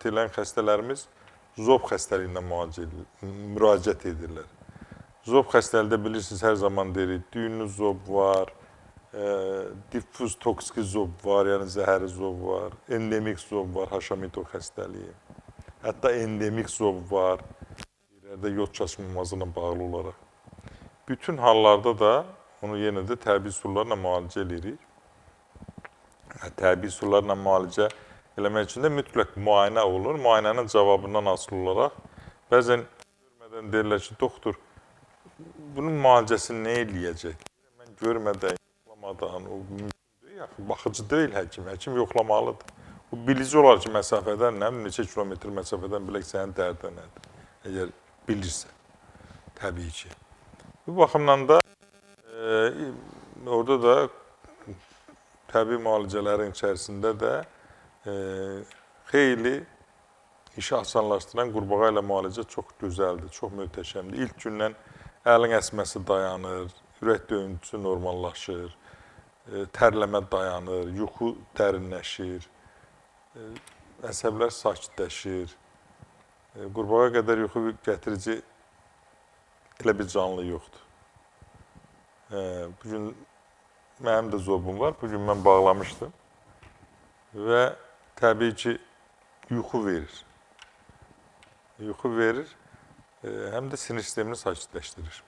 Edən xəstələrimiz zob xəstəliyindən müraciət edirlər. Zob xəstəliyində bilirsiniz, hər zaman deyirik, düyünlü zob var, diffuz toksiki zob var, yəni zəhərli zob var, endemik zob var, Haşimito xəstəliyi. Hətta endemik zob var, yerlərdə yod çatışmaması ilə bağlı olaraq. Bütün hallarda da onu yenə də təbii üsullarla müalicə eləyirik. Təbii üsullarla müalicə eləmək üçün də mütləq müayinə olur. Müayinənin cavabından asılı olaraq bəzən görmədən deyirlər ki, doktor, bunun müalicəsini nə eləyəcək? Mən görmədən, yoxlamadan, o mümkün deyil, axı, baxıcı deyil həkim, həkim yoxlamalıdır. O bilici olar ki, məsafədən, nə bilim, neçə kilometr məsafədən bilək sənin dərdin nədir, əgər bilirsə, təbii ki. Bu baxımdan da orada da təbii müalicələrin içərisində də xeyli işi asanlaşdıran qurbağa ilə müalicə çox gözəldir, çox möhtəşəmdir. İlk gündən əlin əsməsi dayanır, ürək döyüntüsü normallaşır, tərləmə dayanır, yuxu dərinləşir, əsəblər sakitləşir. Qurbağa qədər yuxu gətirici elə bir canlı yoxdur. Bugün mənim də zobum var, bugün mən bağlamışdım və təbii ki, yuxu verir. Yuxu verir, həm də sinir sistemini sakitləşdirir.